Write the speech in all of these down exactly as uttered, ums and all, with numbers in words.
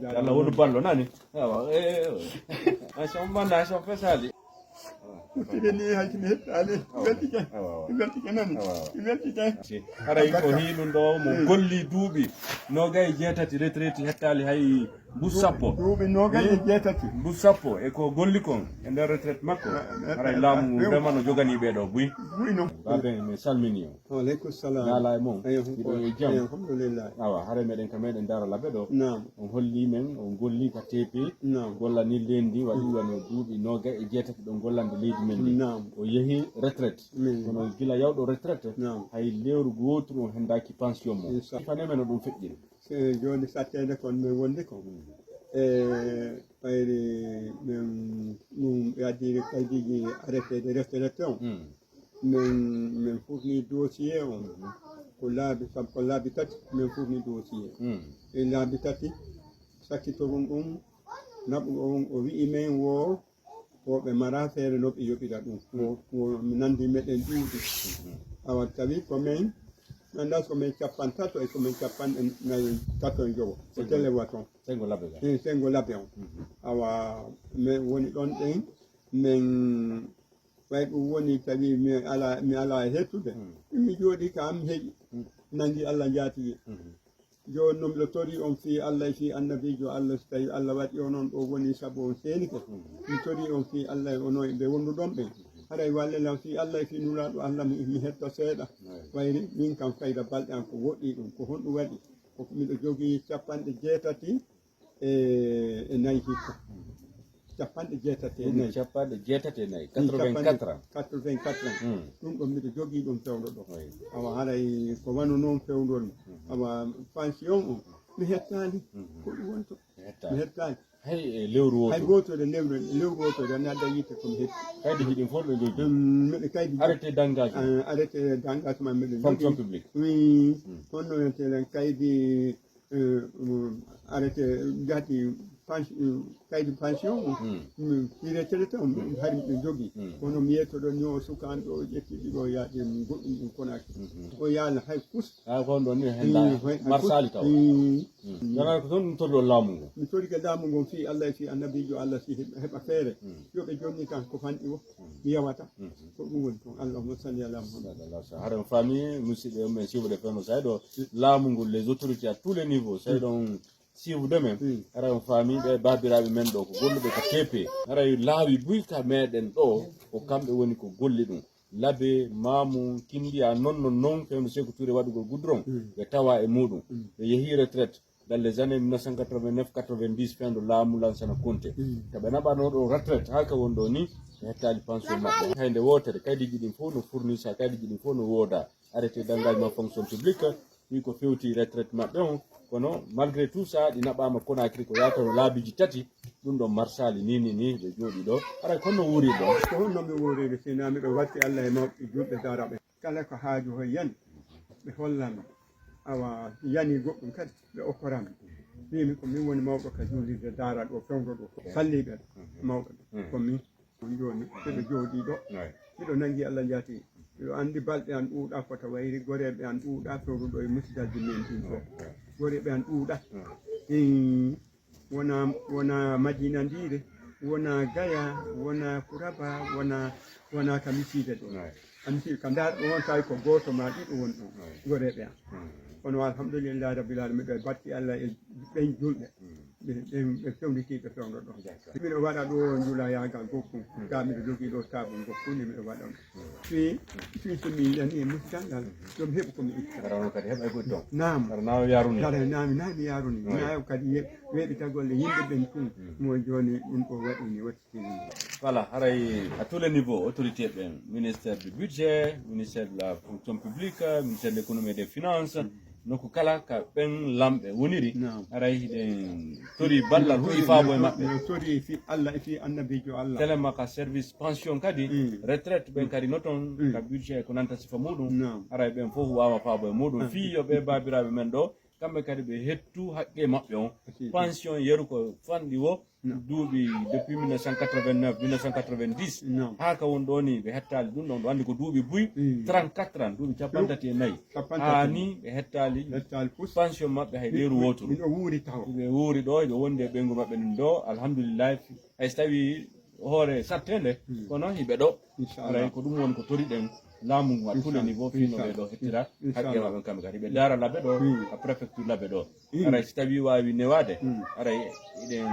Yo Allah wonu ballo nani. Awa, eh, eh, eh. Ay, so on banda, ay, so on fesali. Tigi ni hay mi hettaali. Weltike. Awa, awa. Weltike nani. Awa, awa. Weltike. Si, haray ko hiilun ɗo mo golli duuɓi noogay e jeetati retraite hettaali hay mbu sappo. Duuɓi noogay e jeetati. Mbu sappo e ko golli kon e nder retraite makko. Eh, eh, haray eh, laamu eh, ndema no joganii ɓee ɗo buy. Buy non. Baaben, mi salmini on. Wa aleykum salam. Naalaa e mon. Eyo, hiɗon e jam? Eyo, alhamdulillah. Awa, haray meɗen ka meɗen daara labe ɗo. Naam. On holli men, on golli ka T P. Naam. Golla ni leydi ndi waɗi wano duuɓi noogay e jeetati ɗon gollande leydi men ndi. Naam. O yehi retraite. Min. Kono gila yawɗo retraite, naam, hay lewru gooturu on hendaaki pension mo. Insa- Fane men no ɗum feƴƴiri. Se jooni satteende kon men wondi kon. Mm. E ɓayri men ɗum yaddiri kaydiiji arrêté de retraite on. Mm. Men, men furni dossier on. Mhm. Ko laabi, sab-, ko laabi tati men furni dossier. Mm. E laabi tati, sakkitorun ɗum, naɓuɗo on, o wi'i men wo, ko ɓe mara feere no ɓe yoɓira ɗum. Wo, wo mi nandi meɗen ɗuuɗi. Mhm. Awa tawi ko men, mi anndaa so men cappantato e so men cappanɗe nayi tato e jowo. Ko sengo, tele wa ton. Sengo labe ga. Eh, sengo labe on. Mhm. Awa, men woni ɗon ɗen, men Ɓay ɗum woni tawi mi alaa, mi alaa e hettude, mm, mi jooɗii ka am heƴi, mm, nangi Allah njaatigi. Mhm. Jooni non miɗo torii on fii Allah e fii Annabiijo Allah, so tawii Allah waɗii onon ɗoo woni sabu on seenike. Mhm. Mi torii on fii Allah e onon e ɓe wonduɗon ɓen. Mhm. Haray walle lan fii Allah e fii Nulaaɗo Allah, mi, mi heddo seeɗa. Aye. Wayri min kam fayda balɗe an ko woɗɗii ɗum, ko honɗum waɗi? Ko miɗo jogii cappanɗe jeetati e, e nayi hikka. Cappanɗe jeetati e nayi. Duuɓi cappanɗe jeetati e nayi, quatre-vingt-quatre ans. Quatre-vingt-quatre ans. Mm. Ɗum ɗon miɗo jogii ɗum fewndo ɗo. Oui. Awa haray ko wano noon fewndon. Mhm. Awa pension on, mi hettaali. Mhm. Ko ɗum wonto. Mi hettaali. Mi hettaali. Hay e lewru wooto. Hay gooto e lewru, lewru wooto, mi adda yiite ko mi hetti. Kaydiiji ɗin fof ɗo jogii. Mm, miɗo kaydi. Arrêté d'engagement. Ah, arrêté d'engagement miɗo jogii. Fonction publique. Oui. Mm. Kono wiyetee kaydi eh, um, arrêté, gati pens-, um, kaydi pension, mm, mm, retraite on, mm, hari miɗo jogii. Mm. Kono mi yettoɗo ni o suka an ɗo, o ƴetti ɗiɗo, o yaadi goɗɗum ɗum Konakiri. Mhm. O yaala hay fus. Ah, ko on ɗon ni hen la. Mm, hay, hay fus. Marsali taw. Mm. Mm. Yona ko ton torɗo laamu ngon. Mi torike laamu ngon fii Allah e fii Annabiijo Allah si heɓa, heɓa feere. Mm. Yo ɓe jonni kan ko fanɗi o. Mm. Mi yawata. Mhm. Ko ɗum woni kon. Allahumma salli ala Muhammad. Sallallahu alaihi wasallam. Haɗa on faami, musidɓe men, suivre fewndo, so hay ɗo laamu ngu, les autorités à tous les niveaux, so hay ɗo on suivre men, haɗa on faami ɓe baabiraaɓe men ɗo ko golluɓe ka T P. Haɗa laawi buy ka meɗen ɗo, ko kamɓe woni ko golli ɗum. Labe, Maamu, Kindiya, non, non, non, fewndo Seeku Tuure waɗugol goudron, ɓe tawa e muɗum. Ɓe yehi retraite. Dans les années mille neuf cent quatre-vingt-neuf quatre-vingt-dix, fewndo laamu Lansana Konte. Mm. Ka ɓe naɓanoo ɗo retraite, haa ka woni ɗo ni, ɓe hettaali pension maɓɓe. Hay nde wootere, kaydiiji ɗin fof no fournir, kaydiiji ɗin fof no wooda. Arrêté d'engagement fonction publique, wi ko fewti retraite maɓɓe on. Kono, malgré tout ça, ɗi naɓaama Conakry ko yaata no laabiiji tati, ɗum ɗon marsaali ni, ni, ni, ɓe jooɗi ɗo. Haray kono wuuri ɗo. Ko honno mi wuuriri, si naa miɗo watti Allah e mawɓe julɓe daaraɓe? Kala ko haaju hoy yani, ɓe hollan. Awa, yani goɗɗum kadi, ɓe okkoran. Wiimi ko min woni mawɗo ka juulirde daara ɗo, fewndo ɗo, salliiɓe mawɓe ɓe. Ko min, on jooni, miɗo jooɗii ɗo. Miɗo nangi Allah jaati. Miɗo anndi balɗe an ɗuuɗa, fota wayri goreeɓe an ɗuuɗa, fewndo ɗo e musidalji men ɗin ɗo. Goreeɓe an ɗuuɗa. Ii. Wona, wona Madina Ndiire, wona Gaya, wona Kuraba, wona, wona ka Misiide ɗo. Ay. A Misiide ka ndaar ɗo on tawi ko gooto ma ɗiɗo woni ɗon, ay, goreeɓe am. Mm. Kono alhamdulillahi rabbil alamin, miɗo batti Allah e ɓen julɓe. Mm. Ɓe, ɓen, ɓe fewnditiiɓe fewndo ɗo. D'accord. Miɗo waɗa ɗo njula yaagal goɗɗum, mm, ga miɗo jogii ɗo taabun goɗɗun, miɗo waɗa ɗum. Fii, fii so mi yani e musital ngal, yo mi heɓu ko mi itta. Hara on kadi heɓay ko itton. Naam. Hara naa o yaruni. Hara naa mi, naa mi yaruni. Oui. Naa o kadi ye-, weeɓitagol e yimɓe ɓen tun. Mm. Mo jooni ɗum ɗo waɗi mi waɗi. Voilà, haray à tous les niveaux, autorité ɓen, ministère du budget, ministère de la fonction publique, ministère de l'économie et des finances, mm. Nokku kala ka ɓen lamɓe woniri, naam, haray hiɗen tori ballal huɗi faabo e maɓɓe. Miɗo tori fii Allah e fii Annabiijo Allah. Telen ma ka service pension kadi, mm, retraite ɓen kadi no ton, mm, ka budget ko nanta sifa muɗum, naam, haray ɓen fof huɓaama faabo e muɗum. Naam. Fii yo ɓe baabiraaɓe men ɗo, kamɓe kadi ɓe hettu haqqe maɓɓe on. Pension yeru ko fanɗi wo duuɓi depuis mille neuf cent quatre-vingt-neuf, mille neuf cent quatre-vingt-dix. Haa ka woni ɗoo ni ɓe hettaali ɗum ɗon, ɗo anndi ko duuɓi buy, trente-quatre ans, duuɓi cappanɗe tati e nayi. Haa ni ɓe hettaali pension maɓɓe hay leeru wooturu. Miɗo wuuri taho. Ɓe wuuri ɗo, ɓe wondi e ɓeyngu maɓɓe ɗum ɗo, alhamdulillahi, hay so tawii hoore satteende, kono hiɓe ɗo. Aray ko ɗum woni ko toriɗen laamu ngu à tous les niveaux, fii no ɓe ɗo hettira haqqe maɓɓe kamɓe kadi. Ɓe daara labe ɗo, ka préfecture labe ɗo. Aray si tawii waawi newaade, aray eɗen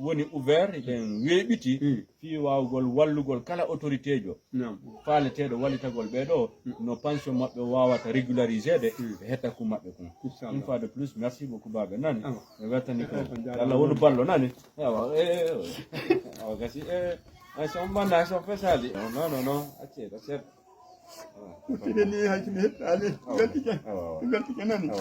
woni ouvert, eɗen weeɓiti fii waawugol wallugol kala autorité jo faaleteeɗo wallitagol ɓee ɗo, no pension maɓɓe waawata régulariseede, ɓe hetta ku maɓɓe kun. Une fois de plus, merci beaucoup, baaɓe nani. E weltani ko. Allah wonu ballo nani. Awa, eh, eh, awa, gasi, eh, ay, so on manna, so on fesali. Non, non, non, non, accee, accee. Awa. Wuttude ni, hay so mi hettaali. Awa. Weltike. Awa, awa. Weltike nani. Awa.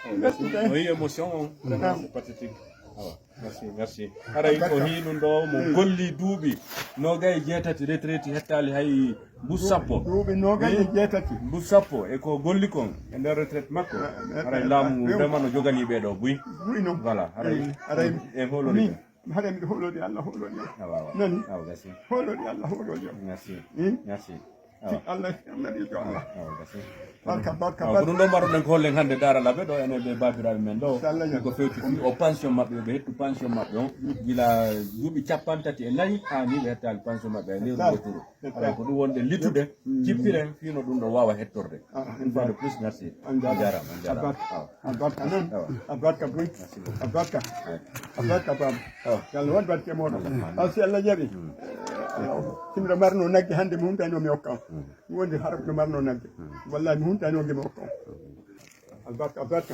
Awa, gasi. Weltike. No yi émotion on, vraiment, c'est pathétique. Awa, merci, merci. Haray ko hii ɗum ɗo, mo golli duuɓi noogay e jeetati, retraite hettaali hay mbu sappo. Duuɓi noogay e jeetati. Mbu sappo, e ko golli kon, e nder retraite makko. Haray laamu vraiment no joganii ɓee ɗo buy. Buy non. Voilà, haray en hoolori. Haray miɗo hoolori Allah, hoolori Allah. Awa, awa. Nani? Awa, gasi. Hoolori Allah, hoolori Allah. Merci. Hmm? Merci. Awa. Allah, Allah, yo Allah. Awa, gasi. Barka, barka, barka. Ko ɗum ɗo mbaruɗen ko hollen hannde Daara Labe ɗo, enen ɓe baabiraaɓe men ɗo. Ko feewti fii o pension maɓɓe, ɓe hettu pension maɓɓe on. Gila duuɓi cappanɗe tati e nayi, haa ni ɓe hettaali pension maɓɓe, e lewru woturu. Aray ko ɗum wonde litude, cippiren fii no ɗum ɗo waawa hettorde. Une fois de plus, merci. On jaaraama, on jaaraama. Awa. Albarka non. Awa. Albarka buy. Merci beaucoup. Albarka. Albarka baaba. Awa. Yo Allah won barke moɗon. Awa, si Allah jaɓi. Awa. Si miɗo marno nagge hannde mi huntayno mi hokka on. Mi wondi hara miɗo marno nagge. Wallahi mi huntayno mi hokka on. Albarka, albarka.